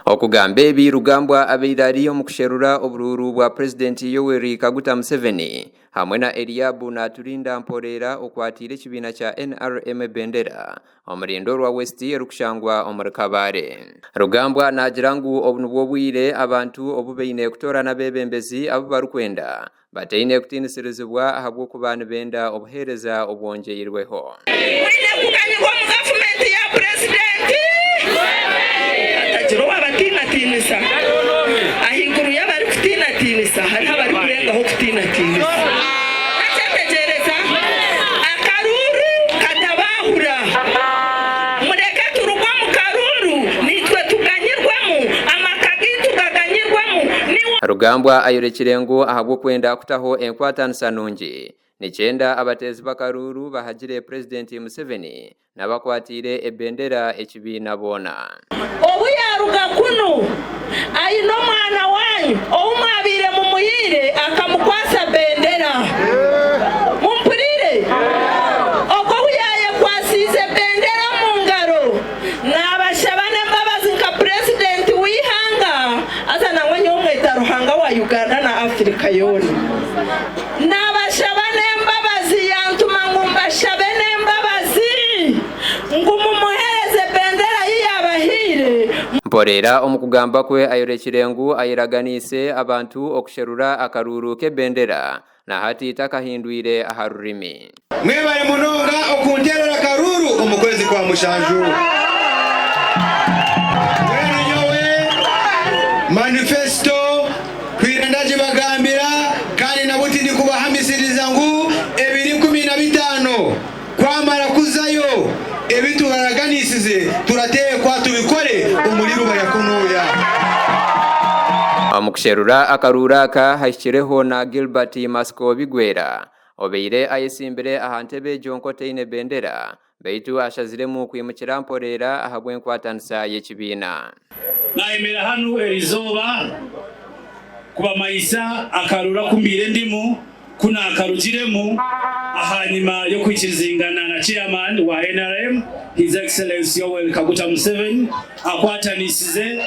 Okugamba ebi, Rugambwa abaire ari omu kusherura oburuuru bwa Purezidenti Yoweri Kaguta Museveni hamwe na Eliabu Naturinda Mporera okwatiire ekibiina kya NRM ebendera omuri Ndorwa West erikushangwa omuri Kabale. Rugambwa naagira ngu obu nibwo bwire abantu obu baine kutoorana abeebembezi abu barikwenda bataine kutiinisirizibwa ahabw'okuba nibenda obuheereza obwongyeirweho. Mwine kuganyirwa omu gavumenti ya Purezidenti. Hatagira owabatiinatiinisa. Ahaiguru y'abarikutiinatiinisa hariho abarikurengaho kutiinatiinisa. Mwakyetegyereza? Akaruuru katabaahura. Mureke turugwe omu karuuru naitwe tuganyirwemu, amaka gaitu gaganyirwemu. Niwe. Rugambwa ayorekire ngu ahabw'okwenda kutaho enkwatanisa nungi, nikyenda abateezi b'akaruuru bahagire Purezidenti Museveni n'abakwatiire ebendera ekibiina boona. Obu yaaruga kunu, aine omwana waanyu ou mwabaire mumuhaire akamukwatsa bendera. Mumpuriire? Ogwo ou yaayekwatsiize bendera omu ngaro, naabashaba n'embabazi nka Purezidenti w'eihanga, haza nangwa nyowe mweta Ruhanga wa Uganda na Afirika yoona. Naabashaba n'embabazi, yantuma ngu mbashabe n'embabazi ngu mumuheereze bendera yi yaabahaire. Mporera omu kugamba kwe ayorekire ngu ayeraganiise abantu okusherura akaruuru k'ebendera na hati takahindwire aha rurimi. Mwebare munonga okunteerera akaruuru omu kwezi kwa mushanju. Mbwenu nyowe manifesito twine ndagibagambira kandi nabwo tindikubahamisiriza ngu ebiro 15 kwamara kuzayo ebi turaraganisize turateekwa tubikore omuri Rubaya kunuuya. Omu kusherura akaruuru aka hahikireho na Gilbert Masiko Bigwera obaire ayetsimbire aha ntebe egyo nk'otaine bendera beitu ashaziremu kwimukira mporeera ahabw'enkwatanisa y'ekibiina. Nayemera hanu erizooba kubamayisa akaruru aku mbaire ndimu ku nakarugiremu ahanyima y'okwikirizingana na Chairman wa nrm His Excellency Yoweri Kaguta Museveni akwatanisize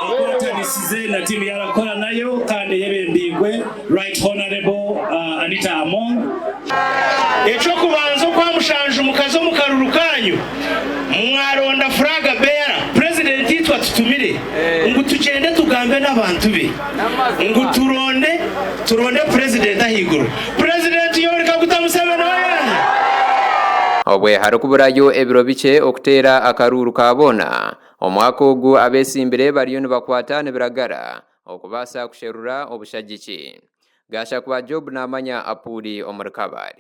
Akwatanisize na tiimu ei arikukora nayo kandi eyebembeirwe Right Honourable Anita Among. Eky'okubanza Okwamushanju mukaza omu karuru kaanyu mwaronda flag bearer, Purezidenti itwe atutumire ngu tugyende tugambe n'abantu be ngu turonde turonde Purezidenti ahaiguru. Purezidenti Yoweri Kaguta Museveni oyee! Obwe harikuburayo ebiro bikye okuteera akaruuru ka boona, omwaka ogu abetsimbire bariyo nibakwata nibiragara okubaasa kusherura obushagiki. Gashakwa Job Namanya Apuuli omuri Kabale.